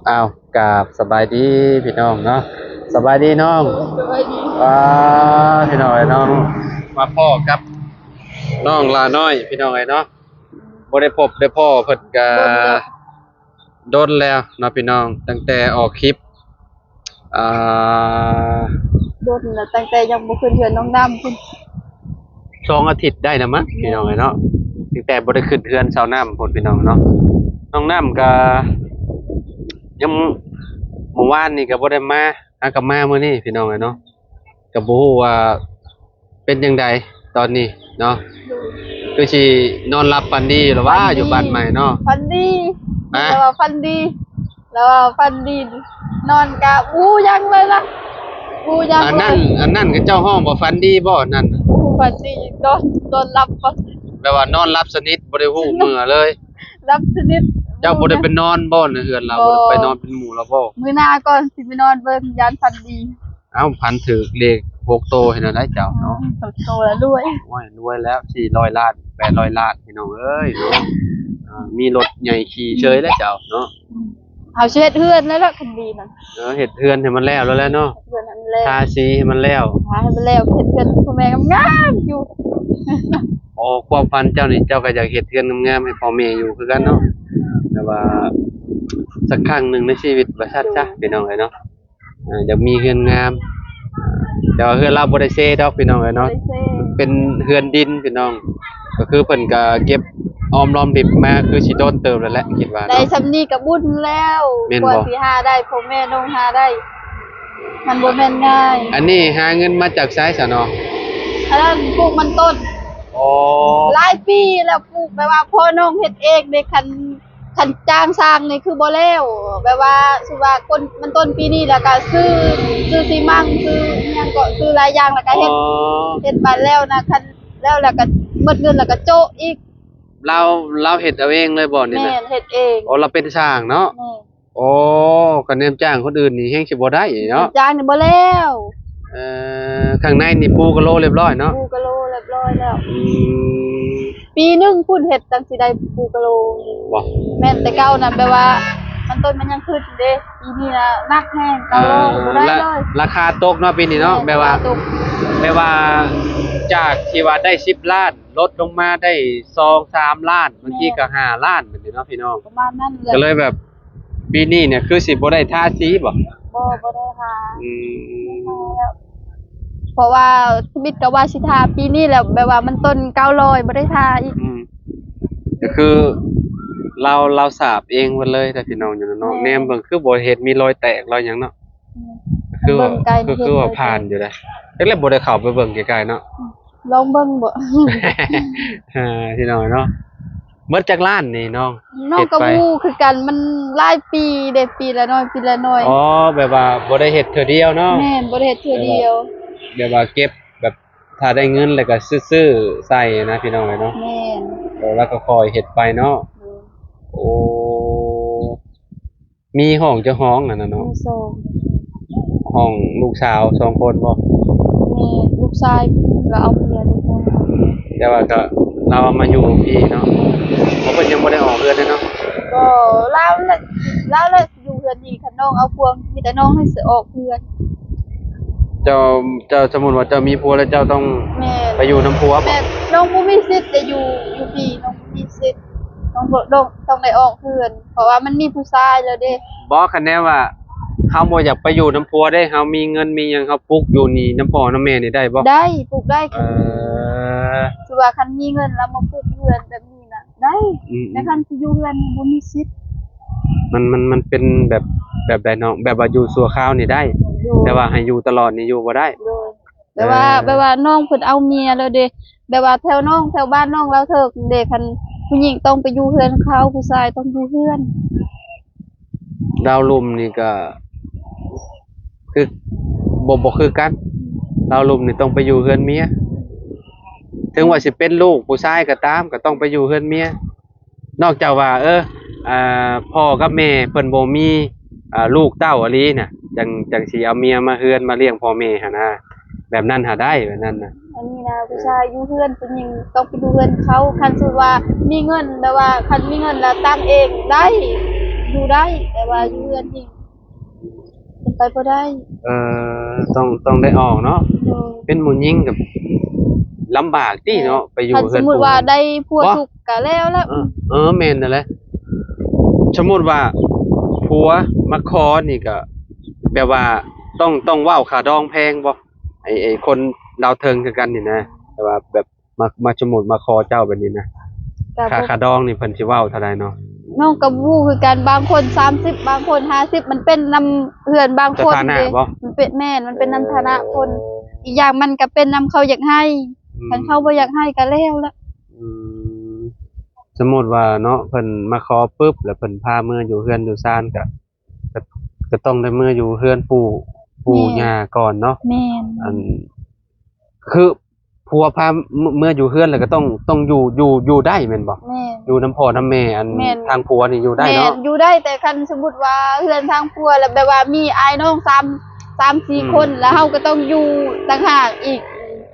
ອ້າວ ກາບສະບາຍດີພີ່ນ້ອງເນາະ. ສະບາຍດີນ້ອງ. ສະບາຍດີ. ອ່າ ພີ່ນ້ອງເອີຍເນາະ ມາພໍ້ກັບນ້ອງຫຼ້ານ້ອຍພີ່ນ້ອງເອີຍເນາະ. ບໍ່ໄດ້ພົບໄດ້ພໍ້ເພິ່ນກະດົນແລ້ວເນາະພີ່ນ້ອງ ຕັ້ງແຕ່ອອກຄລິບ ອ່າ ດົນແລ້ວ ຕັ້ງແຕ່ຍັງບໍ່ຂຶ້ນເຮືອນນ້ອງນ້ຳພຸ້ນ ສອງອາທິດໄດ້ແລ້ວມັ້ງ ແມ່ນ ພີ່ນ້ອງເອີຍເນາະ. ຕັ້ງແຕ່ບໍ່ໄດ້ຂຶ້ນເຮືອນສາວນ້ຳພຸ້ນ ພີ່ນ້ອງເນາະ. ນ້ອງນ້ຳກະຍັງ ມື້ວານນີ້ກະບໍ່ໄດ້ມາ ຫາກະມາມື້ນີ້ ພີ່ນ້ອງເອີຍເນາະ. ກະບໍ່ຮູ້ວ່າເປັນຈັ່ງໃດຕອນນີ້ເນາະ ຄືຊິນອນຫຼັບຝັນດີແລ້ວວ່າ ຝັນດີ ຢູ່ບ້ານໃໝ່ເນາະ. ຝັນດີ. ຮະ? ລາວວ່າຝັນດີ ລາວວ່າຝັນດີ ນອນກະບໍ່ຫຍັງເລີຍລະ ບໍ່ຫຍັງເລີຍ. ອັນນັ້ນ ອັນນັ້ນເຂົາເຈົ້າຮ້ອງວ່າຝັນດີບໍ່ ອັນນັ້ນ? ໂອ້ ຝັນດີ ນອນ ນອນຫຼັບ ແບບວ່ານອນຫຼັບສະໜິດ ບໍ່ໄດ້ຮູ້ເມື່ອເລີຍ. ຫຼັບສະໜິດ. ເຈົ້າບໍ່ໄດ້ໄປນອນບໍ່ໃນເຮືອນລາວ? ບໍ່ ບໍ່ໄດ້ໄປນອນເປັນໝູ່ລາວບໍ່? ມື້ໜ້າກ່ອນຊິໄປນອນເບິ່ງ ຢ້ານຝັນດີ. ເອົ້າ ຝັນຖືກເລກຫົກໂຕເຮັດແນວໃດເຈົ້າເນາະ? ອືມ ຫົກໂຕລະລວຍ. ໂອ້ຍ ລວຍແລ້ວ ສີ່ຮ້ອຍລ້ານ ແປດຮ້ອຍລ້ານ ພີ່ນ້ອງເອີຍເນາະ. ອ່າ ມີລົດໃຫຍ່ຂີ່ເຊີຍແລ້ວເຈົ້າເນາະ. ອືມ ເຮົາຊິເຮັດເຮືອນແລ້ວລະ ຄັນດີນັ້ນ. ເອີ ເຮັດເຮືອນໃຫ້ມັນແລ້ວແລ້ວແຫຼະເນາະ. ເຮັດເຮືອນໃຫ້ມັນແລ້ວ ທາສີໃຫ້ມັນແລ້ວ ທາໃຫ້ມັນແລ້ວ ເຮັດເຮືອນໃຫ້ພໍ່ແມ່ງາມໆຢູ່. ໂອ້ ຄວາມຝັນເຈົ້ານີ້ ເຈົ້າກະຢາກເຮັດເຮືອນງາມໆໃຫ້ພໍ່ແມ່ຢູ່ຄືກັນເນາະ. ແຕ່ວ່າສັກຄັ້ງໜຶ່ງໃນຊີວິດວ່າຊັ້ນຊະ ໂດຍ ພີ່ນ້ອງເອີຍເນາະ. ອ່າ ຢາກມີເຮືອນງາມ ແຕ່ວ່າເຮືອນລາວບໍ່ໄດ້ເຊດອກ ພີ່ນ້ອງເອີຍເນາະ. ບໍ່ໄດ້ເຊ ເປັນເຮືອນດິນ ພີ່ນ້ອງ ກະຄືເພິ່ນກະເກັບອອມລອມລິບມາ ຄືຊິດົນເຕີບແລ້ວແຫຼະ ຄິດວ່າເນາະ. ໄດ້ຊ່ຳນີ້ກະບຸນແລ້ວ ແມ່ນບໍ່? ກວ່າຊິຫາໄດ້ ພໍ່ແມ່ນ້ອງຫາໄດ້ ມັນບໍ່ແມ່ນງ່າຍ. ອັນນີ້ຫາເງິນມາຈາກໃສຊະເນາະ? ອັນນັ້ນປູກມັນຕົ້ນ. ອໍ ຫຼາຍປີແລ້ວ ປູກແບບວ່າພໍ່ນ້ອງເຮັດເອງເດ້. ຄັນ ຄັນຈ້າງຊ່າງນີ້ຄືບໍ່ແລ້ວ ແບບວ່າ ສົມມຸດວ່າຄົນມັນຕົ້ນປີນີ້ ແລ້ວກະຊື້ ຊື້ຊີມັງ ຊື້ຫຍັງເກາະ ຊື້ຫຼາຍຢ່າງ ແລ້ວກະເຮັດ ອໍ ເຮັດບາດແລ້ວນະ. ຄັນແລ້ວ ແລ້ວກະໝົດເງິນ ແລ້ວກະໂຈະອີກ. ລາວ ລາວເຮັດເອົາເອງເລີຍບໍ່ນີ້ນະ? ແມ່ນ ເຮັດເອງ. ອໍ ລາວເປັນຊ່າງເນາະ. ແມ່ນ. ໂອ້ ກະແນມຈ້າງຄົນອື່ນນີ້ແຮງຊິບໍ່ໄດ້ເນາະ ຈ້າງນີ້ບໍ່ແລ້ວ. ເອີ ຂ້າງໃນນີ້ປູກະໂລລຽບຮ້ອຍເນາະ? ປູກະໂລລຽບຮ້ອຍແລ້ວ. ອືມ ປີໜຶ່ງພຸ້ນເຮັດຈັ່ງຊິໄດ້ປູກະໂລ. ບໍ່ ແມ່ນ ແຕ່ເກົ່ານັ້ນແບບວ່າມັນຕົ້ນມັນຍັງຂຶ້ນເດ້ ປີນີ້ນະໜັກແຮງ ເອີ ເກົ້າໂລບໍ່ໄດ້ເລີຍ. ລາຄາຕົກເນາະປີນີ້ເນາະ. ແມ່ນ ແບບວ່າ ລາຄາຕົກ ແບບວ່າຈາກທີ່ວ່າໄດ້ສິບລ້ານ ລົດລົງມາໄດ້ສອງສາມລ້ານ ບາງທີກະຫ້າລ້ານແບບນີ້ເນາະ ພີ່ນ້ອງ ປະມານນັ້ນແຫຼະ. ກະເລີຍແບບ ປີນີ້ນີ້ຄືຊິບໍ່ໄດ້ທາສີບໍ່? ບໍ່ ບໍ່ໄດ້ທາ. ອືມ ເພາະວ່າທຳອິດກະວ່າຊິທາປີນີ້ແຫຼະ ແບບວ່າມັນຕົ້ນເກົ້າຮ້ອຍ ບໍ່ໄດ້ທາອີກ. ອືມ ກະຄືລາວ ລາວສາບເອງເບິດເລີຍເດ້ພີ່ນ້ອງ ຢູ່ເນາະ. ແມ່ນ ແນມເບິ່ງຄືບໍ່ເຫັນມີລອຍແຕກລອຍຫຍັງເນາະ. ແມ່ນ ຄືວ່າ ຄືວ່າຜ່ານຢູ່ເດ້. ຈັກແລ້ວບໍ່ໄດ້ເຂົ້າໄປເບິ່ງໃກ້ໆເນາະ. ອືມ ລອງເບິ່ງບໍ່? ເອີ ພີ່ນ້ອງເນາະ ໝົດຈັກລ້ານນີ້ນ້ອງ? ນ້ອງກະບໍ່ຮູ້ຄືກັນ ມັນຫຼາຍປີເດ້ ປີລະໜ້ອຍ ປີລະໜ້ອຍ. ອໍ ແບບວ່າບໍ່ໄດ້ເຮັດເທື່ອດຽວເນາະ. ແມ່ນ ບໍ່ໄດ້ເຮັດເທື່ອດຽວ. ແບບວ່າເກັບ ແບບຖ້າໄດ້ເງິນແລ້ວກະຊື້ໆໃສ່ນະ ພີ່ນ້ອງເອີຍເນາະ. ແມ່ນ ເອີ ແລ້ວກະຄ່ອຍເຮັດໄປເນາະ. ໂດຍ ໂອ້ ມີຫ້ອງຈັກຫ້ອງຫັ້ນນະນ້ອງ? ມີສອງ. ຫ້ອງລູກສາວສອງຄົນບໍ່? ແມ່ນ ລູກຊາຍລາວເອົາເມຍຢູ່. ແຕ່ວ່າກະລາວມາຢູ່ພີ້ເນາະ. ເພິ່ນຍັງບໍ່ໄດ້ອອກເຮືອນເດ້ເນາະ. ກໍລາວລະ ລາວລະຢູ່ເຮືອນນີ້ ຄັນນ້ອງເອົາພວງ ມີແຕ່ນ້ອງໃຫ້ອອກເຮືອນ. ເຈົ້າ ເຈົ້າ ສົມມຸດວ່າເຈົ້າມີຜົວແລ້ວ ເຈົ້າຕ້ອງ ແມ່ນ ໄປຢູ່ນຳຜົວບໍ່? ແມ່ນ ນ້ອງບໍ່ມີສິດໄດ້ຢູ່ ຢູ່ພີ້ ນ້ອງບໍ່ມີສິດ. ຕ້ອງ ຕ້ອງ ຕ້ອງໄດ້ອອກເຮືອນ ເພາະວ່າມັນມີຜູ້ຊາຍແລ້ວເດ້. ບໍ່ ຄັນແນວວ່າເຮົາບໍ່ຢາກໄປຢູ່ນຳຜົວເດ້ ເຮົາມີເງິນມີຫຍັງ ເຮົາປຸກຢູ່ນີ້ນຳພໍ່ນຳແມ່ນີ້ໄດ້ບໍ່? ໄດ້ ປຸກໄດ້. ເອີ ຄືວ່າຄັນມີເງິນແລ້ວມາປຸກເຮືອນແບບນີ້ນະໄດ້. ອືມ ແຕ່ຄັນຊິຢູ່ເຮືອນນີ້ບໍ່ມີສິດ. ມັນ ມັນ ມັນເປັນແບບ ແບບໃດນ້ອງ? ແບບວ່າຢູ່ຊົ່ວຄາວນີ້ໄດ້ ໂດຍ ແຕ່ວ່າໃຫ້ຢູ່ຕະຫຼອດນີ້ຢູ່ບໍ່ໄດ້. ໂດຍ ແບບວ່າ ເອີ ແບບວ່ານ້ອງເພິ່ນເອົາເມຍແລ້ວເດ້ ແບບວ່າແຖວນ້ອງ ແຖວບ້ານນ້ອງລາວເທີກເດ້ ຄັນຜູ້ຍິງຕ້ອງໄປຢູ່ເຮືອນເຂົາ ຜູ້ຊາຍຕ້ອງຢູ່ເຮືອນ. ດາວລຸ່ມນີ້ກະຄື ບໍ່ ບໍ່ຄືກັນ. ດາວລຸ່ມນີ້ຕ້ອງໄປຢູ່ເຮືອນເມຍ ເຖິງວ່າຊິເປັນລູກຜູ້ຊາຍກະຕາມ ກະຕ້ອງໄປຢູ່ເຮືອນເມຍ. ນອກຈາກວ່າ ເອີ ອ່າ ພໍ່ກັບແມ່ເພິ່ນບໍ່ມີ ອ່າ ລູກເຕົ້າອີ່ຫຼີນະ ຈັ່ງ ຈັ່ງຊິເອົາເມຍມາເຮືອນມາລ້ຽງພໍ່ແມ່ຫັ້ນນະ ແບບນັ້ນຫາໄດ້ ແບບນັ້ນນະ. ອັນນີ້ນະ ຜູ້ຊາຍຢູ່ເຮືອນ ຜູ້ຍິງຕ້ອງໄປຢູ່ເຮືອນເຂົາ. ຄັນສົມມຸດວ່າມີເງິນ ແບບວ່າຄັນມີເງິນລະຕັ້ງເອງໄດ້. ຢູ່ໄດ້ ແຕ່ວ່າຢູ່ເຮືອນນີ້ເປັນໄປບໍ່ໄດ້. ເອີ ຕ້ອງ ຕ້ອງໄດ້ອອກເນາະ. ໂດຍ. ເປັນຜູ້ຍິງກໍລຳບາກຕິເນາະ ແມ່ນ ໄປຢູ່ເຮືອນ ຄັນສົມມຸດວ່າໄດ້ຜົວ ບໍ່ ສຸກກໍແລ້ວລະ. ເອີ ເອີ ແມ່ນນັ້ນແຫຼະ. ສົມມຸດວ່າຜົວມາຂໍນີ້ກໍແບບວ່າຕ້ອງ ຕ້ອງເວົ້າຄ່າດອງແພງບໍ່? ໄອ້ ໄອ້ຄົນລາວເທິງຄືກັນນີ້ນະ ແຕ່ວ່າແບບ ມາ ມາສົມມຸດມາຂໍເຈົ້າແບບນີ້ນະ ກໍ ຄ່າ ບໍ່ ຄ່າດອງນີ້ເພິ່ນຊິເວົ້າເທົ່າໃດເນາະ? ນ້ອງກໍບໍ່ຮູ້ຄືກັນ ບາງຄົນສາມສິບ ບາງຄົນຫ້າສິບ ມັນເປັນນຳເຮືອນບາງຄົນ ສະຖານະ ເດ້ ບໍ່? ມັນເປັນ ແມ່ນ ມັນເປັນນຳ ໂອ້ ຖານະຄົນ ອີກຢ່າງມັນກໍເປັນນຳເຂົາຢາກໃຫ້ ອືມ ຄັນເຂົາບໍ່ຢາກໃຫ້ກໍແລ້ວລະ. ອືມ ສົມມຸດວ່າເນາະ ເພິ່ນມາຂໍປຶບ ແລ້ວເພິ່ນພາເມືອຢູ່ເຮືອນຢູ່ຊານ ກໍ ກໍ ກໍຕ້ອງໄດ້ເມືອຢູ່ເຮືອນປູ່ ປູ່ ແມ່ນ ຍ່າກ່ອນເນາະ. ແມ່ນ. ອັນ ຄືຜົວພາເມືອ ເມືອຢູ່ເຮືອນແລ້ວກໍຕ້ອງ ຕ້ອງຢູ່ ຢູ່ ຢູ່ໄດ້ແມ່ນບໍ່? ແມ່ນ. ຢູ່ນຳພໍ່ນຳແມ່ ອັນ ແມ່ນ ທາງຜົວນີ້ຢູ່ໄດ້ເນາະ? ແມ່ນ ຢູ່ໄດ້ ແຕ່ຄັນສົມມຸດວ່າເຮືອນທາງຜົວແລ້ວ ແບບວ່າມີອ້າຍນ້ອງສາມ ສາມສີ່ ອືມ ຄົນ ແລ້ວເຮົາກໍຕ້ອງຢູ່ຕ່າງຫາກອີກ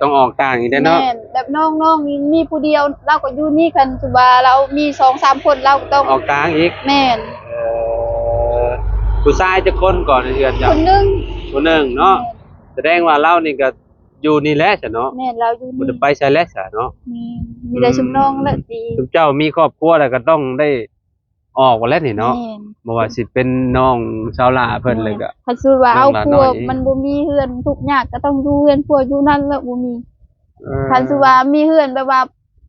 ຕ້ອງອອກຕ່າງອີກເດ້ເນາະ. ແມ່ນ ແບບນ້ອງ ນ້ອງນີ້ມີຜູ້ດຽວ ລາວກໍຢູ່ນີ້ ຄັນສົມມຸດວ່າລາວມີສອງສາມຄົນ ລາວກໍຕ້ອງອອກຕ່າງອີກ. ແມ່ນ. ເອີ ຜູ້ຊາຍຈັກຄົນກ່ອນໃນເຮືອນເຈົ້າ? ຄົນໜຶ່ງ. ຄົນໜຶ່ງເນາະ. ແມ່ນ. ສະແດງວ່າລາວນີ້ກໍຢູ່ນີ້ແຫຼະຊະເນາະ. ແມ່ນ ລາວຢູ່ນີ້ ບໍ່ໄດ້ໄປໃສແຫຼະຊະເນາະ. ແມ່ນ ມີແຕ່ ອືມ ຊຸມນ້ອງແຫຼະທີ່ ຊຸມເຈົ້າມີຄອບຄົວແລ້ວກໍຕ້ອງໄດ້ອອກແລ້ວນີ້ເນາະ. ແມ່ນ. ບໍ່ວ່າຊິເປັນນ້ອງສາວຫຼ້າເພິ່ນ ແມ່ນ ແລ້ວກໍ ຄັນສົມມຸດວ່າເອົາຜົວ ນ້ອງຫຼ້ານ້ອຍ ມັນບໍ່ມີເຮືອນ ທຸກຍາກກໍຕ້ອງຢູ່ເຮືອນຜົວຢູ່ນັ້ນແຫຼະ ບໍ່ມີ. ເອີ ຄັນສົມມຸດວ່າມີເຮືອນແບບວ່າ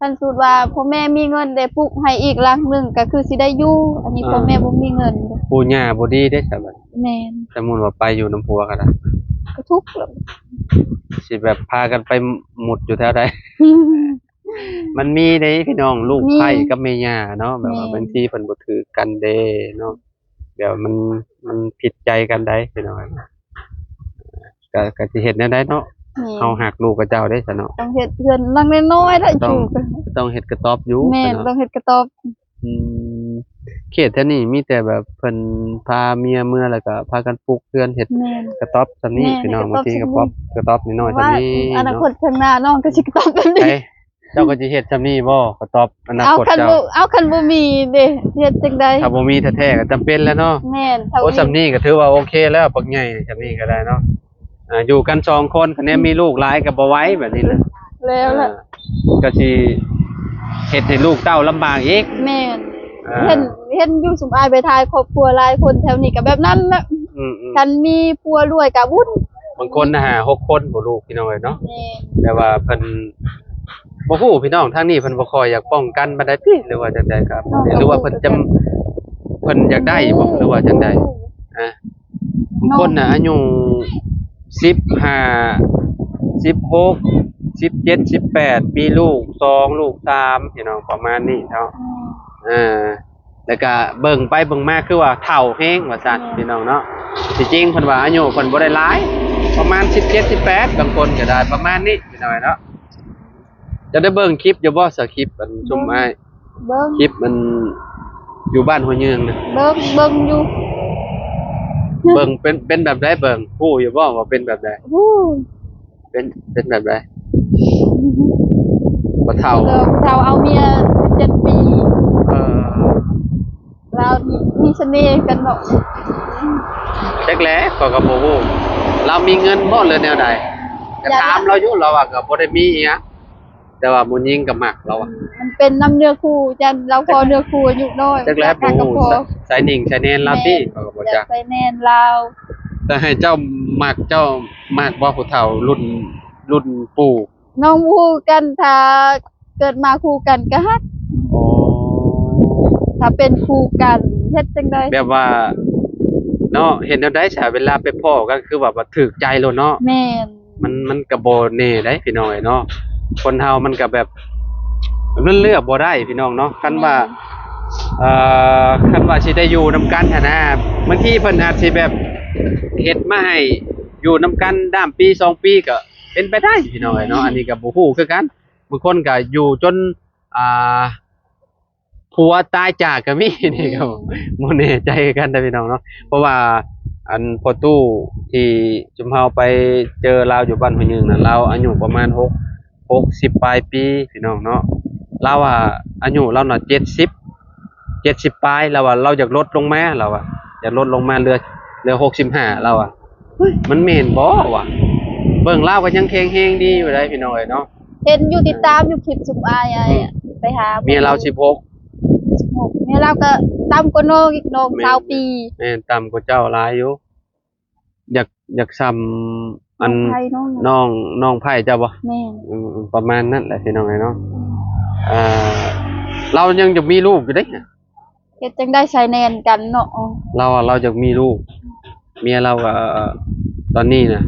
ຄັນສົມມຸດວ່າພໍ່ແມ່ມີເງິນໄດ້ປຸກໃຫ້ອີກຫຼັງໜຶ່ງ ກໍຄືຊິໄດ້ຢູ່. ອັນນີ້ ອ່າ ພໍ່ແມ່ບໍ່ມີເງິນເດ້ ປູ່ຍ່າບໍ່ດີເດ້ຊະບັດ. ແມ່ນ. ສົມມຸດວ່າໄປຢູ່ນຳຜົວກໍໄດ້ ກໍທຸກແລ້ວ ຊິແບບພາກັນໄປມຸດຢູ່ແຖວໃດ? ມັນມີເດ້ພີ່ນ້ອງ ລູກໃພ້ກັບແມ່ຍ່າເນາະ ແບບວ່າ ແມ່ນ ບາງທີເພິ່ນບໍ່ຖືກກັນເດ້ເນາະ ແບບວ່າມັນ ມັນຜິດໃຈກັນໄດ໋ພີ່ນ້ອງ. ກະ ກະຊິເຮັດແນວໃດເນາະ? ແມ່ນ. ເຮົາຮັກລູກຂະເຈົ້າເດ້ຊະເນາະ. ຕ້ອງເຮັດເຮືອນຫຼັງນ້ອຍໆ ແຫຼະ ຕ້ອງ ຢູ່ ຕ້ອງເຮັດກະຕ໊ອບຢູ່. ແມ່ນ ຊະເນາະ ຕ້ອງເຮັດກະຕ໊ອບ. ອືມ ເຂດແຖວນີ້ມີແຕ່ແບບເພິ່ນພາເມຍເມືອ ແລ້ວກະພາກັນປຸກເຮືອນເຮັດ ແມ່ນ ກະຕ໊ອບສ່ຳນີ້ ແມ່ນ ພີ່ນ້ອງ. ເຮັດກະຕ໊ອບ ບາງທີກະຕ໊ອບ ສ່ຳນີ້ ກະຕ໊ອບນ້ອຍໆ ວ່າ ສ່ຳນີ້ ອະນາຄົດ ເນາະ ຂ້າງໜ້ານ້ອງກໍຊິກະຕ໊ອບແບບນີ້. ເອີ ເຈົ້າກໍຊິເຮັດສ່ຳນີ້ບໍ່ ກະຕ໊ອບອະນາຄົດເຈົ້າ? ເອົາ ຄັນບໍ່ ເອົາ ຄັນບໍ່ມີເດ້ ເຮັດຈັ່ງໃດ? ຖ້າບໍ່ມີແທ້ໆ ກໍຈຳເປັນແລ້ວເນາະ. ແມ່ນ. ໂອ້ ສ່ຳນີ້ກໍຖືວ່າໂອເຄແລ້ວ ບັກໃຫຍ່ສ່ຳນີ້ກໍໄດ້ເນາະ. ອ່າ ຢູ່ກັນສອງຄົນ ຄັນແນວມີລູກຫຼາຍກໍບໍ່ໄຫວແບບນີ້ນະ. ແລ້ວລະ ອ່າ ກໍຊິເຮັດໃຫ້ລູກເຕົ້າລຳບາກອີກ. ແມ່ນ. ອ່າ ເຫັນ ເຫັນຢູ່ ຊຸມອ້າຍໄປຖ່າຍຄອບຄົວຫຼາຍຄົນແຖວນີ້ກໍແບບນັ້ນລະ. ອືມໆ ຄັນມີຜົວລວຍກໍວຸ້ນ. ບາງຄົນນະ ຫ້າຫົກຄົນບໍ່ລູກ ພີ່ນ້ອງເອີຍເນາະ. ແມ່ນ. ແຕ່ວ່າເພິ່ນ ບໍ່ຮູ້ພີ່ນ້ອງ ທາງນີ້ເພິ່ນບໍ່ຄ່ອຍຢາກປ້ອງກັນປານໃດຕິ ຫຼືວ່າຈັ່ງໃດກໍ ເນາະ ຫຼືວ່າເພິ່ນຈຳ ເພິ່ນຢາກໄດ້ບໍ່ ຫຼືວ່າຈັ່ງໃດ? ອ່າ ບາງຄົນນະ ອາຍຸສິບຫ້າ ສິບຫົກ ສິບເຈັດ ສິບແປດ ມີລູກສອງ ລູກສາມ ພີ່ນ້ອງ ປະມານນີ້ເນາະ. ອືມ ເອີ ແລ້ວກະເບິ່ງໄປເບິ່ງມາຄືວ່າເຖົ້າແຮງວ່າຊັ້ນ ແມ່ນ ພີ່ນ້ອງເນາະ. ທີ່ຈິງເພິ່ນວ່າອາຍຸເພິ່ນບໍ່ໄດ້ຫຼາຍ ປະມານສິບເຈັດ ສິບແປດ ບາງຄົນກໍໄດ້ປະມານນີ້ ພີ່ນ້ອງເນາະ. ເຈົ້າໄດ້ເບິ່ງຄລິບຢູ່ບໍ່ ສາວ ຄລິບອັນຊຸມອ້າຍ ເບິ່ງ ຄລິບມັນຢູ່ບ້ານຫົວຍືງນະ? ເບິ່ງ ເບິ່ງຢູ່. ເບິ່ງເປັນ ເປັນແບບໃດ ເບິ່ງ ຮູ້ຢູ່ບໍ່ວ່າເປັນແບບໃດ? ຮູ້. ເປັນ ເປັນແບບໃດ? ບໍ່ເຖົ້າ ເອີ ເຖົ້າເອົາເມຍສິບເຈັດປີ. ເອີ ລາວມີສະເໜ່ກັນເນາະ. ຈັກແຫຼະ ຂ້ອຍກໍບໍ່ຮູ້ ລາວມີເງິນບໍ່ ຫຼືແນວໃດ? ກໍຖາມລາວຢູ່ ລາວວ່າກໍບໍ່ໄດ້ມີອີ່ຫຍັງ ແຕ່ວ່າຜູ້ຍິງກໍມັກລາວວ່າ. ມັນເປັນນຳເນື້ອຄູ່ ຢ້ານລາວພໍເນື້ອຄູ່ອາຍຸນ້ອຍ. ຈັກແຫຼະ ບໍ່ຮູ້ ສາຍໜິ້ງສາຍແນນລາວຕິ ຂ້ອຍກໍບໍ່ຈັກ ສາຍແນນລາວ. ແຕ່ໃຫ້ເຈົ້າມັກ ເຈົ້າມັກບໍ່ຜູ້ເຖົ້າລຸ້ນ ລຸ້ນປູ່? ນ້ອງບໍ່ຮູ້ຄືກັນ ຖ້າເກີດມາຄູ່ກັນກໍຮັກ. ອໍ ຖ້າເປັນຄູ່ກັນເຮັດຈັ່ງໃດ? ແບບວ່າເນາະ ເຮັດແນວໃດຊະ ເວລາໄປພໍ້ກັນ ຄືວ່າ ວ່າຖືກໃຈໂລດເນາະ. ແມ່ນ. ມັນ ມັນກໍບໍ່ແນ່ໃດ໋ ພີ່ນ້ອງເອີຍເນາະ. ຄົນເຮົາມັນກໍແບບ ມັນເລືອກບໍ່ໄດ້ ພີ່ນ້ອງເນາະ. ຄັນວ່າ ແມ່ນ ເອີ ຄັນວ່າຊິໄດ້ຢູ່ນຳກັນຫັ້ນນະ ບາງທີເພິ່ນອາດຊິແບບເຮັດມາໃຫ້ຢູ່ນຳກັນດ້າມປີສອງປີກໍເປັນໄປໄດ້ ພີ່ນ້ອງເອີຍເນາະ. ແມ່ນ. ອັນນີ້ກໍບໍ່ຮູ້ຄືກັນ ບາງຄົນກໍຢູ່ຈົນ ອ່າ ຜົວຕາຍຈາກກໍມີ ນີ້ກໍ ອືມ ບໍ່ແນ່ໃຈຄືກັນເດີພີ່ນ້ອງເນາະ. ເພາະວ່າອັນພໍ່ຕູ້ທີ່ຊຸມເຮົາໄປເຈີລາວຢູ່ບ້ານຫ້ວຍຍືງນະ ລາວອາຍຸປະມານຫົກ ຫົກສິບປາຍປີພີ່ນ້ອງເນາະ. ລາວວ່າອາຍຸລາວນະເຈັດສິບ ເຈັດສິບປາຍ ລາວວ່າລາວຢາກລົດລົງມາ ລາວວ່າຢາກລົດລົງມາເຫຼືອ ເຫຼືອຫົກສິບຫ້າ ລາວວ່າ. ເຮີ້ຍ ມັນແມ່ນບໍ່ວະ? ເບິ່ງລາວກໍຍັງແຂງແຮງດີຢູ່ເດ້ພີ່ນ້ອງເອີຍເນາະ. ເຫັນຢູ່ ຕິດຕາມຢູ່ຄລິບຊຸມອ້າຍ ອືມ ໄປຫາເມຍລາວສິບຫົກ ສິບຫົກ ເມຍລາວກໍຕ່ຳກວ່ານ້ອງອີກ ນ້ອງຊາວປີ. ແມ່ນ ແມ່ນ ຕ່ຳກວ່າເຈົ້າຫຼາຍຢູ່. ຢາກ ຢາກສ່ຳອັນ ນ້ອງໄພ ນ້ອງ ນ້ອງ ນ້ອງໄພເຈົ້າບໍ່? ແມ່ນ ອືມ ປະມານນັ້ນແຫຼະພີ່ນ້ອງເອີຍເນາະ. ອືມ ເອີ ລາວຍັງຈະມີລູກຢູ່ເດ້. ເຮັດຈັ່ງໃດໃສ່ແໜ້ນກັນເນາະ. ລາວ ລາວຢາກມີລູກ ເມຍລາວກໍ ເອີ ຕອນນີ້ນະ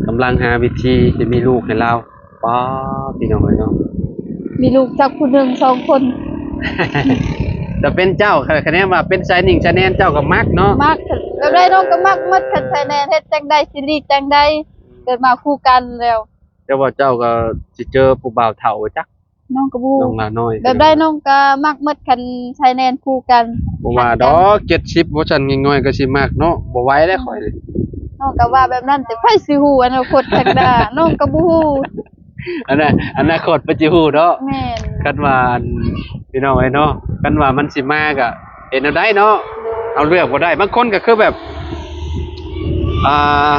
ກຳລັງຫາວິທີຊິມີລູກໃຫ້ລາວ. ປ້າ ພີ່ນ້ອງເອີຍເນາະ ມີລູກຈັກຜູ້ໜຶ່ງສອງຄົນ. ແຕ່ເປັນເຈົ້າ ຄະແນນວ່າເປັນຊາຍໜິ່ງຊາຍແນນ ເຈົ້າກໍມັກເນາະ. ມັກ ແບບໃດນ້ອງກໍມັກໝົດ. ຄັນຊາຍແນນເຮັດຈັ່ງໃດ ຊິຫຼີກຈັ່ງໃດ ເກີດມາຄູ່ກັນແລ້ວ. ແຕ່ວ່າເຈົ້າກໍຊິເຈີຜູ້ບ່າວເຖົ້າບໍ່ຈັກ. ນ້ອງກໍບໍ່ຮູ້ ນ້ອງລານ້ອຍ ແບບໃດນ້ອງກໍມັກໝົດ ຄັນຊາຍແນຄູ່ກັນ. ບໍ່ວ່າດອກ ເຈັດສິບ ບໍ່ຊັ້ນງ່ອຍໆກໍຊິມັກເນາະ. ບໍ່ໄຫວແລ້ວຂ້ອຍ. ນ້ອງກໍວ່າແບບນັ້ນ ແຕ່ໃຜຊິຮູ້ອະນາຄົດຂ້າງໜ້າ ນ້ອງກໍບໍ່ຮູ້. ອັນນັ້ນ ອະນາຄົດເພິ່ນຊິຮູ້ເນາະ. ແມ່ນ ຄັນວ່າ ອັນ ພີ່ນ້ອງເອີຍເນາະ ຄັນວ່າມັນຊິມາກໍເຮັດແນວໃດເນາະ. ໂດຍ ເຮົາເລືອກບໍ່ໄດ້. ບາງຄົນກໍຄືແບບ ອ່າ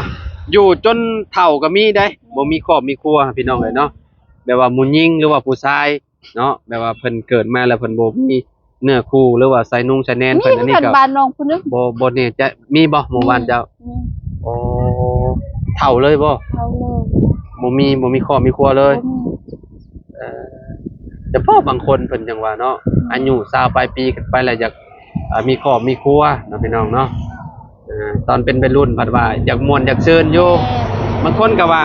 ຢູ່ຈົນເຖົ້າກໍມີເດ້ ບໍ່ມີຄອບມີຄົວ ພີ່ນ້ອງເອີຍເນາະ. ແມ່ນ ແບບວ່າຜູ້ຍິງ ຫຼືວ່າຜູ້ຊາຍເນາະ ແບບວ່າເພິ່ນເກີດມາແລ້ວເພິ່ນບໍ່ມີເນື້ອຄູ່ ຫຼືວ່າຊາຍນຸ່ງຊາຍແນນເພິ່ນ ອັນນີ້ກໍ ມີຄືກັນ ບ້ານນ້ອງຜູ້ໜຶ່ງ ບໍ່ ບໍ່ແນ່ໃຈ. ມີບໍ່ ໝູ່ບ້ານເຈົ້າ? ມີ ມີ. ອໍ ເຖົ້າເລີຍບໍ່? ເຖົ້າເລີຍ ບໍ່ມີ ບໍ່ມີຄອບມີຄົວເລີຍ. ບໍ່ມີ. ເອີ ແຕ່ພໍບາງຄົນເພິ່ນຈັ່ງວ່າເນາະ ອືມ ອາຍຸຊາວປາຍປີຂຶ້ນໄປແລ້ວຢາກ ອ່າ ມີຄອບມີຄົວເນາະ ພີ່ນ້ອງເນາະ. ເອີ ຕອນເປັນໄວລຸ້ນພັດວ່າຢາກມ່ວນຢາກຊື່ນຢູ່. ແມ່ນ ບາງຄົນກໍວ່າ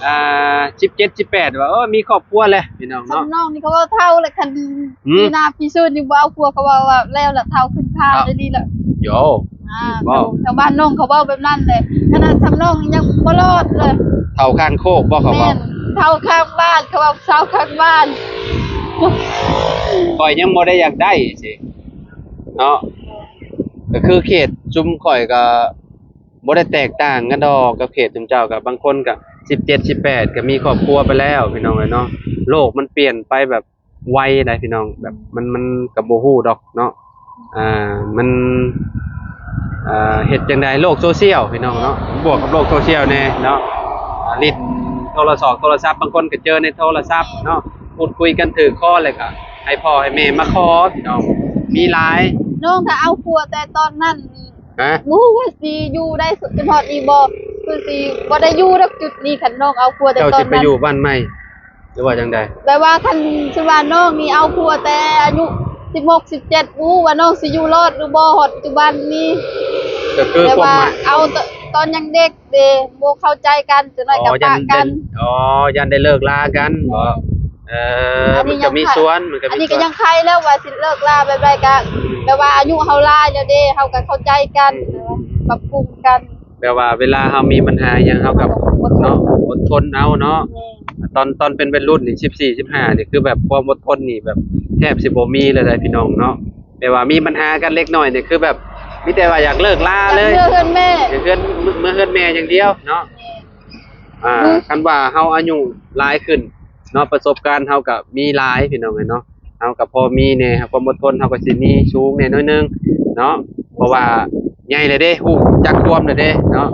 ອ່າ ສິບເຈັດ ສິບແປດ ວ່າ ເອີ ມີຄອບຄົວແລ້ວ ພີ່ນ້ອງເນາະ. ສ່ຳນ້ອງນີ້ເຂົາເວົ້າເຖົ້າແລ້ວ ຄັນ ອືມ ປີໜ້າປີຊືນນີ້ບໍ່ເອົາຜົວ ເຂົາເວົ້າວ່າແລ້ວລະ ເຖົ້າຂຶ້ນຄານ ເອີ ອີ່ຫຼີລະ. ໂຢ ອ່າ ແຖວ ແຖວບ້ານນ້ອງເຂົາເວົ້າແບບນັ້ນແຫຼະ. ຂະໜາດສ່ຳນ້ອງຍັງບໍ່ລອດເລີຍ. ເຖົ້າຂ້າງໂຄກບໍ່ ເຂົາເວົ້າ? ແມ່ນ ເຖົ້າຂ້າງບ້ານ ເຂົາເວົ້າ ເຖົ້າຂ້າງບ້ານ. ຂ້ອຍຍັງບໍ່ໄດ້ຢາກໄດ້ຊີ້ເນາະ. ກໍຄືເຂດຊຸມຂ້ອຍກໍບໍ່ໄດ້ແຕກຕ່າງກັນດອກກັບເຂດຊຸມເຈົ້າ. ກໍບາງຄົນກໍສິບເຈັດ ສິບແປດ ກໍມີຄອບຄົວໄປແລ້ວ ພີ່ນ້ອງເອີຍເນາະ. ໂລກມັນປ່ຽນໄປແບບໄວໃດ໋ ພີ່ນ້ອງ. ແບບມັນ ມັນກໍບໍ່ຮູ້ດອກເນາະ. ອ່າ ມັນ ອ່າ ເຮັດຈັ່ງໃດ ໂລກໂຊຊຽວ ພີ່ນ້ອງເນາະ. ບວກກັບໂລກໂຊຊຽວແດ່ເນາະ. ອ່າ ຫຼິ້ນໂທລະສອກໂທລະສັບ ບາງຄົນກໍເຈີໃນໂທລະສັບເນາະ. ເອີ ພູດຄຸຍກັນຖືກຄໍແລ້ວກໍໃຫ້ພໍ່ໃຫ້ແມ່ມາຂໍ ພີ່ນ້ອງ ມີຫຼາຍ. ນ້ອງຖ້າເອົາຜົວແຕ່ຕອນນັ້ນ ຮະ? ບໍ່ຮູ້ວ່າຊິຢູ່ໄດ້ຈົນຮອດນີ້ບໍ່ ຄືຊິບໍ່ໄດ້ຢູ່ດອກຈຸດນີ້ ຄັນນ້ອງເອົາຜົວແຕ່ຕອນນັ້ນ. ເຈົ້າຊິໄປຢູ່ບ້ານໃໝ່ ຫຼືວ່າຈັ່ງໃດ? ແບບວ່າຄັນສົມມຸດວ່ານ້ອງນີ້ເອົາຜົວແຕ່ອາຍຸສິບຫົກ ສິບເຈັດ ບໍ່ຮູ້ວ່ານ້ອງຊິຢູ່ລອດຫຼືບໍ່ຮອດປັດຈຸບັນນີ້. ກໍຄື ແບບວ່າ ຄວາມໝາຍ ເອົາຕ- ຕອນຍັງເດັກເດ້ ບໍ່ເຂົ້າໃຈກັນ ຈັກໜ້ອຍກໍປະກັນ. ອໍ ຢ້ານໄດ້ ອໍ ຢ້ານໄດ້ເລີກລາກັນບໍ? ແມ່ນ. ເອີ ອັນນີ້ ມັນກໍມີສ່ວນ ມັນກໍມີສ່ວນ. ອັນນີ້ກໍຍັງໄຄແລ້ວວ່າຊິເລີກລາແບບໃດກໍ ແບບວ່າອາຍຸເຮົາຫຼາຍແລ້ວເດ້ ເຮົາກໍເຂົ້າໃຈກັນ ອືມ ປັບປຸງກັນ. ແບບວ່າເວລາເຮົາມີບັນຫາຫຍັງ ເຮົາກໍ ເຮົາກໍອົດທົນ ເນາະ ອົດທົນເອົາເນາະ. ແມ່ນ. ຕອນ ຕອນເປັນໄວລຸ້ນນີ້ ສິບສີ່ ສິບຫ້າ ນີ້ ຄືແບບຄວາມອົດທົນນີ້ແບບແທບຊິບໍ່ມີເລີຍເດ້ ພີ່ນ້ອງເນາະ. ແບບວ່າມີບັນຫາກັນເລັກນ້ອຍນີ້ ຄືແບບມີແຕ່ວ່າຢາກເລີກລາເລີຍ ຢາກເມືອເຮືອນແມ່ ຢາກເຮືອນ ເມືອເຮືອນແມ່ຢ່າງດຽວເນາະ. ແມ່ນ. ອ່າ ອືມ ຄັນວ່າເຮົາອາຍຸຫຼາຍຂຶ້ນເນາະ ປະສົບການເຮົາກໍມີຫຼາຍ ພີ່ນ້ອງເອີຍເນາະ. ເຮົາກໍພໍມີແດ່ ຄວາມອົດທົນເຮົາກໍຊິມີສູງແດ່ໜ້ອຍໜຶ່ງເນາະ ເພາະວ່າໃຫຍ່ແລ້ວເດ້ ຮູ້ຈັກຄວາມແລ້ວເດ້ເນາະ.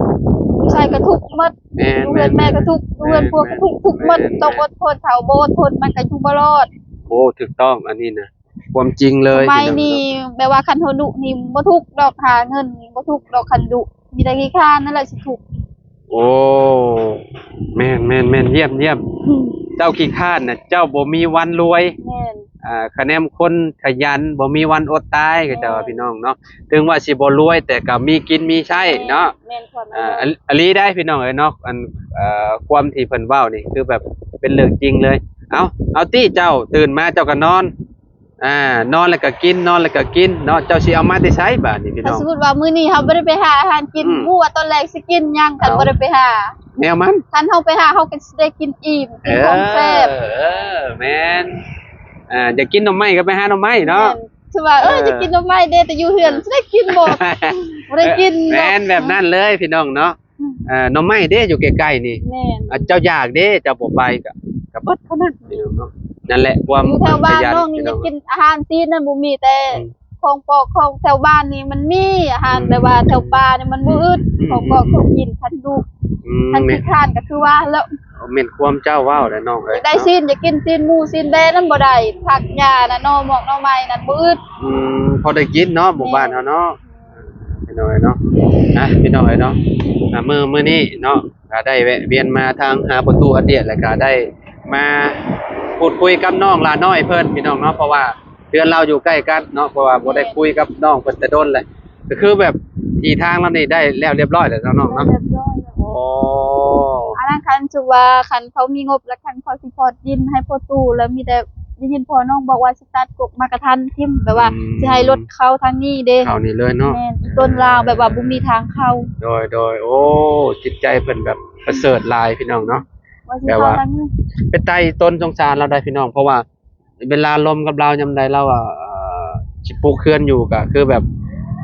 ຢູ່ໃສກໍທຸກໝົດ. ແມ່ນ ຢູ່ເຮືອນແມ່ກໍທຸກ ແມ່ນ ຢູ່ເຮືອນຜົວກໍທຸກ ແມ່ນ ທຸກໝົດ. ແມ່ນ ຕ້ອງອົດທົນ ຖ້າບໍ່ອົດທົນມັນກໍຢູ່ບໍ່ລອດ. ໂອ້ ຖືກຕ້ອງ ອັນນີ້ນະ ຄວາມຈິງເລີຍ. ສະໄໝນີ້ ພີ່ນ້ອງເນາະ ແບບວ່າຄັນເຮົາດຸນີ້ບໍ່ທຸກດອກ ຫາເງິນນີ້ບໍ່ທຸກດອກ ຄັນດຸ ມີແຕ່ຂີ້ຄ້ານນັ້ນແຫຼະຊິທຸກ. ໂອ້ ແມ່ນໆໆ ຢ້ຽມໆ. ອືມ ເຈົ້າຂີ້ຄ້ານນະ ເຈົ້າບໍ່ມີວັນລວຍ. ແມ່ນ. ອ່າ ຄະແນນຄົນຂະຫຍັນ ບໍ່ມີວັນອົດຕາຍ ເຂົາເຈົ້າວ່າ ແມ່ນ ພີ່ນ້ອງເນາະ. ເຖິງວ່າຊິບໍ່ລວຍ ແຕ່ກໍມີກິນມີໃຊ້ເນາະ. ແມ່ນ ແມ່ນຄວາມ ອ່າ ອີ່ຫຼີໄດ໋ ພີ່ນ້ອງເອີຍເນາະ. ອັນ ເອີ ຄວາມທີ່ເພິ່ນເວົ້ານີ້ ຄືແບບເປັນເລື່ອງຈິງເລີຍ. ເອົາ ເອົາຕິ ເຈົ້າຕື່ນມາເຈົ້າກໍນອນ ອ່າ ນອນແລ້ວກໍກິນ ນອນແລ້ວກໍກິນເນາະ. ເຈົ້າຊິເອົາມາແຕ່ໃສບາດນີ້ ພີ່ນ້ອງ? ຖ້າສົມມຸດວ່າມື້ນີ້ເຮົາບໍ່ໄດ້ໄປຫາອາຫານກິນ ອືມ ຮູ້ວ່າຕອນແລງຊິກິນຫຍັງ ຄັນ ເອົ້າ ບໍ່ໄດ້ໄປຫາ. ແນວມັນ ຄັນເຮົາໄປຫາ ເຮົາກໍຊິໄດ້ກິນອີ່ມ ກິນ ເອີ ຂອງແຊບ. ເອີ ແມ່ນ. ອ່າ ຢາກກິນໜໍ່ໄມ້ກໍໄປຫາໜໍ່ໄມ້ເນາະ. ແມ່ນ. ຄືວ່າ ເອີ ເອີ ຢາກກິນໜໍ່ໄມ້ເດ້ ແຕ່ຢູ່ເຮືອນ ເອີ ຊິໄດ້ກິນບໍ່? ບໍ່ໄດ້ກິນ. ເອີ ເນາະ. ແມ່ນແບບນັ້ນເລີຍ ພີ່ນ້ອງເນາະ. ອືມ ເອີ ໜໍ່ໄມ້ເດ້ຢູ່ໃກ້ໆນີ້. ແມ່ນ. ອ່າ ເຈົ້າຢາກເດ້ ເຈົ້າບໍ່ໄປກໍ ກໍເບິດເທົ່ານັ້ນ ພີ່ນ້ອງເນາະ. ນັ້ນແຫຼະ ຄວາມ ຢູ່ແຖວບ້ານນ້ອງນີ້ ພີ່ນ້ອງ ຢາກກິນອາຫານຈີນນັ້ນບໍ່ມີ ແຕ່ ອືມ ຂອງປອກຂອງແຖວບ້ານນີ້ມັນມີອາຫານ ອືມ ແຕ່ວ່າແຖວປ່ານີ້ມັນບໍ່ອຶດ ອືມ ຂອງປອກຂອງກິນ ຄັນລູກ ອືມ ຄັນຂີ້ຄ້ານກໍຄືວ່າແລ້ວ ແມ່ນຄວາມເຈົ້າເວົ້າແຫຼະນ້ອງເອີຍ ຢາກໄດ້ຊີ້ນ ຢາກກິນຊີ້ນໝູຊີ້ນແບນັ້ນບໍ່ໄດ້ ຜັກຫຍ້ານະ ໜໍ່ໝອກໜໍ່ໄມ້ນັ້ນບໍ່ອຶດ ອືມ ພໍໄດ້ກິນເນາະ ໝູ່ບ້ານເຮົາເນາະ ແມ່ນ ພີ່ນ້ອງເອີຍເນາະ ອ່ະ ພີ່ນ້ອງເອີຍເນາະ ອ່ະ ມື້ ມື້ນີ້ເນາະ ກໍໄດ້ແວະວຽນມາທາງຫາພໍ່ຕູ້ອາດຽດ ແລ້ວກໍໄດ້ມາພູດຄຸຍກັບນ້ອງຫຼ້ານ້ອຍເພິ່ນ ພີ່ນ້ອງເນາະ ເພາະວ່າເຮືອນລາວຢູ່ໃກ້ກັນເນາະ ເພາະວ່າບໍ່ໄດ້ ແມ່ນ ຄຸຍກັບນ້ອງເພິ່ນແຕ່ດົນແຫຼະ ກໍຄືແບບທີ່ທາງລາວນີ້ໄດ້ແລ້ວລຽບຮ້ອຍແລ້ວເນາະ ນ້ອງເນາະ ເລີຍລຽບຮ້ອຍແລ້ວ ໂອ້ ອັນນັ້ນຄັນສົມມຸດວ່າຄັນເຂົາມີງົບ ແລ້ວຄັນເຂົາຊິພອດດິນໃຫ້ພໍ່ຕູ້ ແລ້ວມີແຕ່ໄດ້ຍິນພໍ່ນ້ອງບອກວ່າ ຕັດກົກໝາກກະທັນຖິ້ມ ແບບວ່າ ອືມ ຊິໃຫ້ລົດເຂົ້າທາງນີ້ເດ້ ເຂົ້ານີ້ເລີຍເນາະ ແມ່ນ ຕົ້ນລາວແບບວ່າບໍ່ມີທາງເຂົ້າ ໂດຍ ໂດຍ ໂອ້ ຈິດໃຈເພິ່ນແບບປະເສີດຫຼາຍ ພີ່ນ້ອງເນາະ ວ່າຊິເຂົ້າທາງນີ້ ແບບວ່າເປັນຕາຕົນສົງສານລາວໄດ໋ພີ່ນ້ອງ ເພາະວ່າເວລາລົມກັບລາວຍາມໃດລາວ ເອີ ຊິປຸກເຮືອນຢູ່ກໍຄືແບບ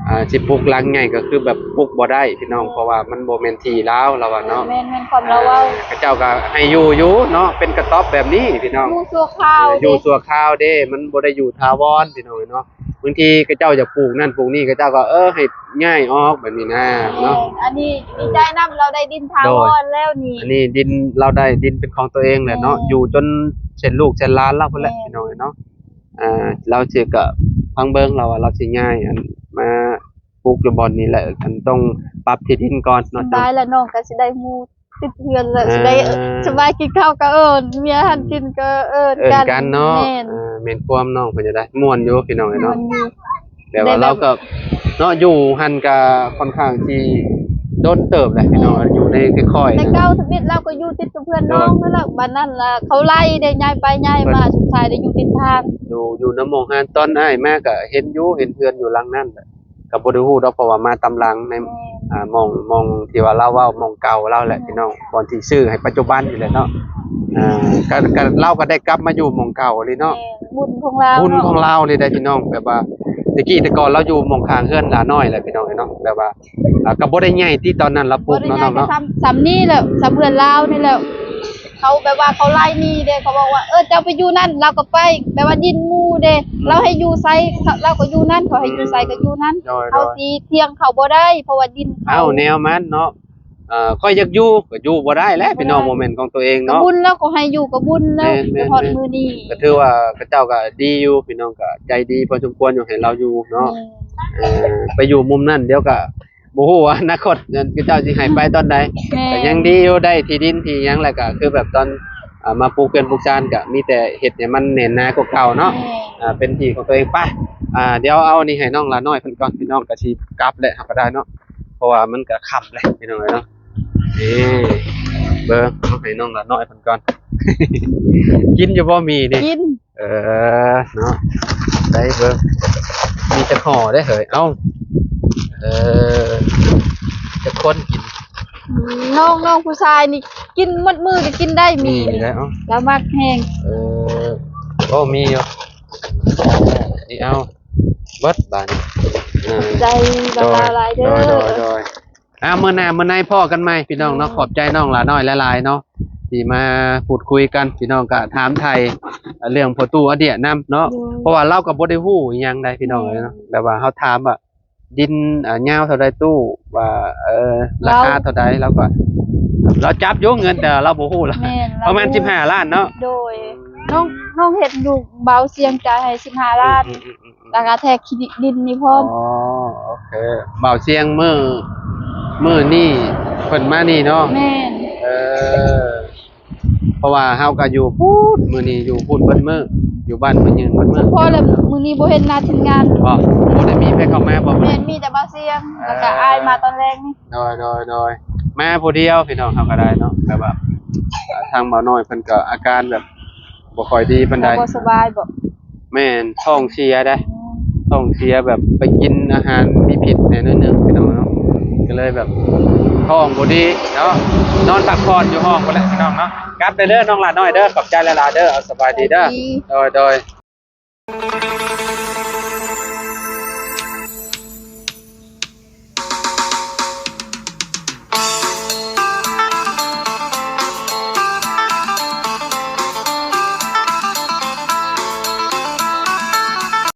ອ່າ ຊິປຸກຫຼັງໃຫຍ່ກໍຄືແບບປຸກບໍ່ໄດ້ພີ່ນ້ອງ ເພາະວ່າມັນບໍ່ແມ່ນທີ່ລາວ ລາວວ່າເນາະ ແມ່ນ ແມ່ນຄວາມລາວເວົ້າ ເຂົາເຈົ້າກໍໃຫ້ຢູ່ຢູ່ເນາະ ເປັນກະຕ໊ອບແບບນີ້ພີ່ນ້ອງ ຢູ່ຊົ່ວຄາວເດ້ ຢູ່ຊົ່ວຄາວເດ້ ມັນບໍ່ໄດ້ຢູ່ຖາວອນພີ່ນ້ອງເອີຍເນາະ ບາງທີເຂົາເຈົ້າຢາກປູກນັ້ນປູກນີ້ ເຂົາເຈົ້າກໍ ເອີ ໃຫ້ຍ້າຍອອກແບບນີ້ນະ ແມ່ນ ເນາະ ອັນນີ້ດີໃຈນຳ ລາວໄດ້ດິນຖາວອນແລ້ວນີ້ ອັນນີ້ດິນ ລາວໄດ້ດິນເປັນຂອງຕົວເອງແຫຼະເນາະ ແມ່ນ ຢູ່ຈົນເຊັ່ນລູກເຊັ່ນຫຼານລາວພຸ້ນແຫຼະ ແມ່ນ ພີ່ນ້ອງເອີຍເນາະ ອ່າ ລາວຊິກໍຟັງເບິ່ງ ລາວວ່າລາວຊິຍ້າຍ ອັນ ມາ ປູກຢູ່ບ່ອນນີ້ແຫຼະ ອັນຕ້ອງປັບທີ່ດິນກ່ອນເນາະ ສະບາຍແລ້ວ ນ້ອງກໍຊິໄດ້ຮູ້ຕິດເຮືອນແລ້ວ ອ່າ ຊິໄດ້ ເອີ ສະບາຍ ກິນເຂົ້າກໍເອີ້ນ ເມຍຫັ້ນ ອືມ ກິນກໍເອີ້ນ ເອີ້ນກັນ ກັນເນາະ ແມ່ນ ເອີ ແມ່ນຄວາມນ້ອງເພິ່ນຈະໄດ້ ມ່ວນຢູ່ພີ່ນ້ອງເອີຍເນາະ ມ່ວນຢູ່ ແຕ່ວ່າ ແຕ່ວ່າ ລາວກໍເນາະ ຢູ່ຫັ້ນກໍຄ່ອນຂ້າງທີ່ດົນເຕີບແຫຼະພີ່ນ້ອງ ແມ່ນ ຢູ່ໃນຄ່ອຍໆ ແຕ່ເກົ່າທຳອິດລາວກໍຢູ່ຕິດກັບເພື່ອນນ້ອງ ໂດຍ ນັ້ນແຫຼະ ບັດນັ້ນລະເຂົາໄລ່ເດ້ ຍ້າຍໄປຍ້າຍມາ ເພິ່ນ ສຸດທ້າຍໄດ້ຢູ່ຕິດທາງ ຢູ່ ຢູ່ນຳໝອງຫັ້ນ ຕອນອ້າຍມາກໍເຫັນຢູ່ ເຫັນເຮືອນຢູ່ຫຼັງນັ້ນແຫຼະ ກໍບໍ່ໄດ້ຮູ້ດອກ ເພາະວ່າມາຕາມຫຼັງໃນ ແມ່ນ ອ່າ ໝ່ອງ ໝ່ອງທີ່ວ່າລາວເວົ້າ ໝ່ອງເກົ່າລາວແຫຼະ ອືມ ພີ່ນ້ອງ ບ່ອນທີ່ຊື້ໃຫ້ປັດຈຸບັນນີ້ແຫຼະເນາະ ອ່າ ກໍ ກໍລາວກໍໄດ້ກັບມາຢູ່ໝ່ອງເກົ່າອີ່ຫຼີເນາະ ແມ່ນ ບຸນຂອງລາວ ບຸນຂອງລາວເລີຍເດ້ພີ່ນ້ອງ ແບບວ່າແຕ່ກີ້ແຕ່ກ່ອນລາວຢູ່ໝ່ອງຂ້າງເຮືອນຫຼ້ານ້ອຍແຫຼະ ພີ່ນ້ອງເອີຍເນາະ ແບບວ່າ ອ່າ ກໍບໍ່ໄດ້ໃຫຍ່ຕິ ຕອນນັ້ນລາວປຸກເນາະ ບໍ່ໄດ້ໃຫຍ່ ນ້ອງເນາະ ກໍສ່ຳ ສ່ຳນີ້ແຫຼະ ອືມ ສ່ຳເຮືອນລາວນີ້ແຫຼະ ເຂົາແບບວ່າເຂົາໄລ່ໜີເດ້ ເຂົາບອກວ່າ ເອີ ເຈົ້າໄປຢູ່ນັ້ນ ລາວກໍໄປ ແບບວ່າດິນໝູ່ເດ້ ອືມ ລາວໃຫ້ຢູ່ໃສ ລາວກໍຢູ່ນັ້ນ ເຂົາໃຫ້ຢູ່ໃສກໍຢູ່ນັ້ນ ໂດຍ ເຮົາຊິຖຽງເຂົາບໍ່ໄດ້ ເພາະວ່າດິນເຂົາ ເອົ້າ ແນວມັນເນາະ ເອີ ຂ້ອຍຢາກຢູ່ກໍຢູ່ບໍ່ໄດ້ແຫຼະ ບໍ່ໄດ້ ພີ່ນ້ອງ ບໍ່ແມ່ນຂອງຕົວເອງເນາະ ກໍບຸນແລ້ວ ເຂົາໃຫ້ຢູ່ກໍບຸນແລ້ວ ແມ່ນໆ ຈົນຮອດມື້ນີ້ ກໍຖືວ່າເຂົາເຈົ້າກໍດີຢູ່ ພີ່ນ້ອງກໍໃຈດີພໍສົມຄວນຢູ່ ໃຫ້ລາວຢູ່ເນາະ ແມ່ນ ເອີ ໄປຢູ່ມຸມນັ້ນ ດຽວກໍ ບໍ່ຮູ້ວ່າອະນາຄົດເຂົາເຈົ້າຊິໃຫ້ໄປຕອນໃດ ແມ່ນ ກໍຍັງດີຢູ່ ໄດ້ທີ່ດິນທີ່ຫຍັງ ແລ້ວກໍຄືແບບຕອນ ອ່າ ມາປູກເຮືອນປູກຊານ ກໍມີແຕ່ເຮັດໃຫ້ມັນແໜ້ນໜາກວ່າເກົ່າເນາະ ແມ່ນ ອ່າ ເປັນທີ່ຂອງຕົວເອງ ໄປ ອ່າ ດຽວເອົາອັນນີ້ໃຫ້ນ້ອງຫຼ້ານ້ອຍເພິ່ນກ່ອນ ພີ່ນ້ອງ ກໍຊິກັບແຫຼະ ເຮົາກໍໄດ້ເນາະ ເພາະວ່າມັນກໍຄ່ຳແຫຼະ ພີ່ນ້ອງເອີຍເນາະ ນີ້ ເບິ່ງ ເອົາໃຫ້ນ້ອງຫຼ້ານ້ອຍເພິ່ນກ່ອນ ກິນຢູ່ບໍ່ໝີ່ນີ້? ກິນ. ເອີ ເນາະ ໄດ້ເບິ່ງ ມີຈັກຫໍ່ເດ້ເຮີຍ ເອົ້າ ເອີ ຈັກຄົນກິນ? ອືມ ນ້ອງ ນ້ອງຜູ້ຊາຍນີ້ກິນໝົດມື້ກໍກິນໄດ້ໝີ່ນີ້ ລາວມັກແຮງ ເອີ ໂອ້ ມີຢູ່ ນີ້ເອົາ ເບິດບາດນີ້ ເອີ ຂອບໃຈຫຼາຍໆເດີ ໂດຍ ໂດຍ ໂດຍ. ອ່າ ມື້ໜ້າມື້ໃນພໍ້ກັນໃໝ່ພີ່ນ້ອງເນາະ ແມ່ນ ຂອບໃຈນ້ອງຫຼ້ານ້ອຍຫຼາຍໆເນາະ ທີ່ມາພູດຄຸຍກັນ ພີ່ນ້ອງກໍຖາມໄຖ່ເລື່ອງພໍ່ຕູ້ອາດຽນຳເນາະ ແມ່ນ ເພາະວ່າລາວກໍບໍ່ໄດ້ຮູ້ອີ່ຫຍັງໃດພີ່ນ້ອງເອີຍເນາະ ແມ່ນ ແບບວ່າເຮົາຖາມວ່າດິນ ອ່າ ຍາວເທົ່າໃດຕູ້ ວ່າ ເອີ ລາຄາເທົ່າໃດ ລາວກໍ ລາວຈັບຢູ່ເງິນ ແຕ່ລາວບໍ່ຮູ້ລະ ແມ່ນ ປະມານສິບຫ້າລ້ານເນາະ ໂດຍ ນ້ອງ ນ້ອງເຮັດຢູ່ ບ່າວຊຽງຈ່າຍໃຫ້ສິບຫ້າລ້ານ ອືມໆໆ ແລ້ວກໍແທກທີ່ດິນນີ້ພ້ອມ ອໍ ໂອເຄ ບ່າວຊຽງ ມື້ ມື້ນີ້ເພິ່ນມານີ້ເນາະ ແມ່ນ ເອີ ເພາະວ່າເຮົາກໍຢູ່ພຸ້ນ ມື້ນີ້ຢູ່ພຸ້ນເບິດມື້ ຢູ່ບ້ານເພິ່ນຢືນເບິດມື້ ພໍແລ້ວ ມື້ນີ້ບໍ່ເຫັນໜ້າທີມງານ ບໍ່ ບໍ່ໄດ້ມີໃຜເຂົ້າມາບໍ່? ແມ່ນ ມີແຕ່ບ່າວຊຽງ ເອີ ແລ້ວກໍອ້າຍມາຕອນແລງນີ້ ໂດຍ ໂດຍ ໂດຍ ມາຜູ້ດຽວ ພີ່ນ້ອງເຮົາກໍໄດ້ເນາະ ແບບວ່າ ອ່າ ທາງບ່າວນ້ອຍເພິ່ນກໍອາການແບບ ບໍ່ຄ່ອຍດີປານໃດ ບໍ່ສະບາຍບໍ? ແມ່ນ ທ້ອງເສຍເດ້ ອືມ ທ້ອງເສຍແບບໄປກິນອາຫານມີພິດແດ່ໜ້ອຍໜຶ່ງພີ່ນ້ອງເນາະ ກໍເລີຍແບບທ້ອງບໍ່ດີເນາະ ນອນພັກຜ່ອນຢູ່ຫ້ອງພຸ້ນແຫຼະພີ່ນ້ອງເນາະ ກັບໄດ້ເດີນ້ອງຫຼ້ານ້ອຍເດີ ຂອບໃຈຫຼາຍໆເດີ ເອົາ ສະບາຍດີເດີ ສະບາຍດີ ໂດຍ ໂດຍ.